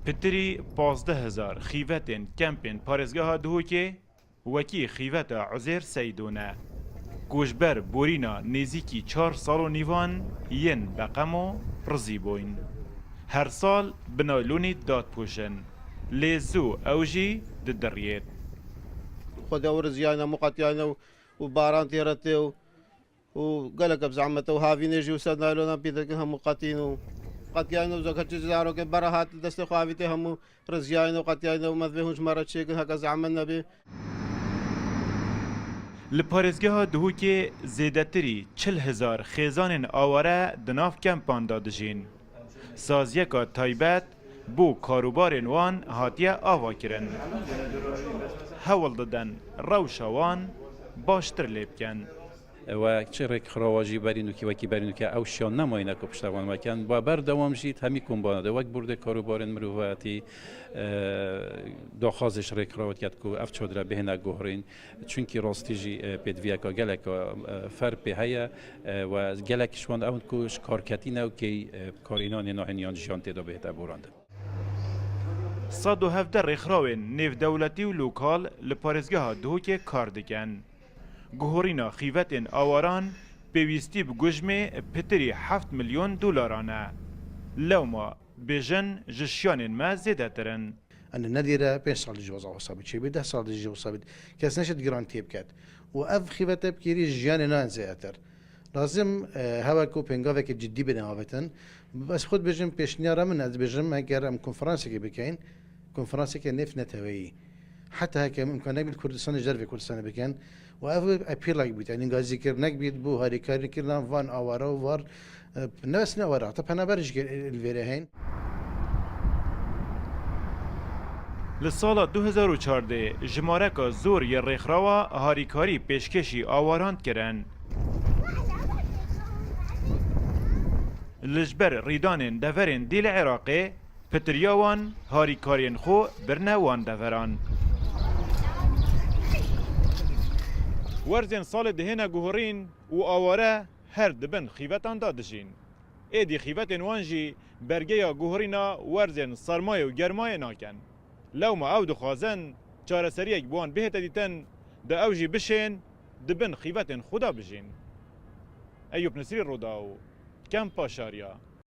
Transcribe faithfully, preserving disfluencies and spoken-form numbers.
Pitirî pazdeh hezar xîvetên kempên parêzgeha Duhokê wekî xîveta Uzêr Seydo ne, ku ji ber borîna nêzîkî çar sal û nîvan yên beqemo rizî bûyn. Her sal bi naylonî dadpoşin, lê zû ew jî didiriyêt. Xwedê ew riziyayne û qetiyayne û, û baran tê re tê û, û gelek ev zehmet e û havînê jî û ser naylonan pî dikin hemû qetîn û qetiyayne û zok her çi zarokê bera hat li destê xwe havî tê hemû riziyayne û qetiyayne û me divê hûn ji me re çêkin heke zehmet nebê. Li parêzgeha Duhokê zêdetirî çil hezar xêzanên aware di nav kempan de dijîn. Saziyeka taybet bo karûbarên wan hatiye avakirin. Hewl didin rewşa wan baştir lê bikin. We çi rêkxirawa jî berî nûkî, wekî berî nûkî ew şiyan nemayîne ku pişta wan mekin. Ba berdewam jî hemî kombana de wek bordê karûbarên mirovatî, e, daxwazê ji rêkxirawa diket ku ev çadire bihêne guherîn. Çunkî rastî jî, e, pêdiviyeke gelek, e, ferpê heye, e, we gelek ji wan ew in ku ji kar ketîne û kêy, e, karînanê nahêniyan jiyan tê de bihête borandin. Sed û hevdeh rêkxirawên nêvdewletî û lokal li parêzgeha Duhokê kar dikin. Guhorîna xîvetên awaran pêwîstî bi gujmê pitirî heft milyon dolaran e. Lewma bêjin ji şiyanên me zêdetir in. Ene nedîre pênc sal dijî weza wisa bî, çêbî deh sal dijî wisa bî. Kes neşit giran tê biket. Û ev xîvete bikêrî ji jiyanê nayên zêdetir. Lazim, e, hewe ku pêngaveke cidî bine avêtin. Ez xwe dibêjim pêşniyara min, ez dibêjim eger em konferansekê bikeyin, konferansekê nêv neteweyî. Heta heke em imkan nebît Kurdistanê ji dervê Kurdistanê bikin. Û ev apîlek bît, yanî gazîkirinek bît bo harîkarîkirina van aware û var, e, ne bes ne aware, heta penaber jî li vêrê heyîn. Li sala du hezar û çardeh jimareka zor yê rêxrawa harîkarî pêşkêşî awaran kirin. Li ji ber rîdanên deverên dî li Iraqê, pitiriya wan harîkariyên xwe birine wan deveran. Werzên salê dihêne guhurîn û aware her di bin xîvetan de dijîn. Êdî xîvetên wan jî bergeya guhurîna werzên sermayê û germayê nakin. Lewma ew dixwazin çareseriyek bi wan bihête dîtin, da ew jî bişên di bin xîvetên xwe de bijîn. Eyûp Nisrî, Rûdaw, Kempa Şariya.